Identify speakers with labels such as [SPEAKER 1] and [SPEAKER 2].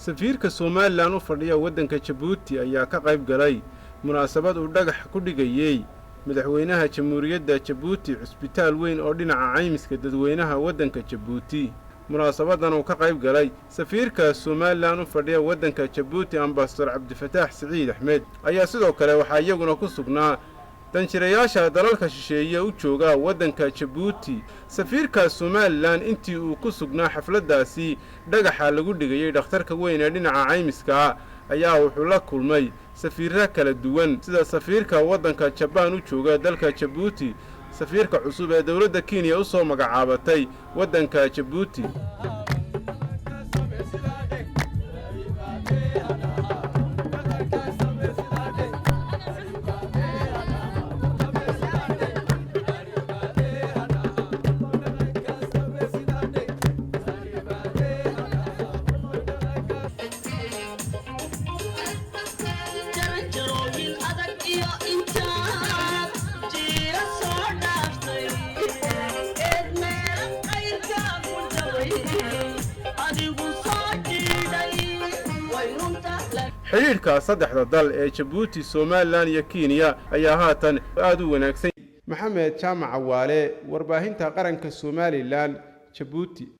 [SPEAKER 1] Safiirka Somaliland u fadhiya waddanka Jabuuti ayaa ka qayb galay munaasabad uu dhagax ku dhigayey madaxweynaha Jamhuuriyadda Jabuuti cusbitaal weyn oo dhinaca caymiska dadweynaha waddanka Jabuuti. Munaasabadan uu ka qayb galay safiirka Somaliland u fadhiya waddanka Jabuuti, Ambasador Cabdifataax Siciid Axmed, ayaa sidoo kale waxaa iyaguna ku sugnaa danjirayaasha dalalka shisheeye u jooga waddanka Jabuuti. Safiirka Somaliland intii uu ku sugnaa xafladdaasi dhagaxa lagu dhigayey dhakhtarka weyn ee dhinaca caymiska ayaa wuxuu la kulmay safiirro kala duwan, sida safiirka waddanka Jabaan u jooga dalka Jabuuti, safiirka cusub ee dowladda Kenya u soo magacaabatay waddanka Jabuuti.
[SPEAKER 2] Jaranjarooyin adag iyo intaad jiira soo dhaaftay, eed meel qayrka ku jabay adigu soo jiidhay way runta.
[SPEAKER 1] Xidhiidhka saddexda dal ee Jabuuti, Somaliland iyo Kenya ayaa haatan aad u wanaagsan. Maxamed Jaamac Cawaale, warbaahinta qaranka Somaliland, Jabuuti.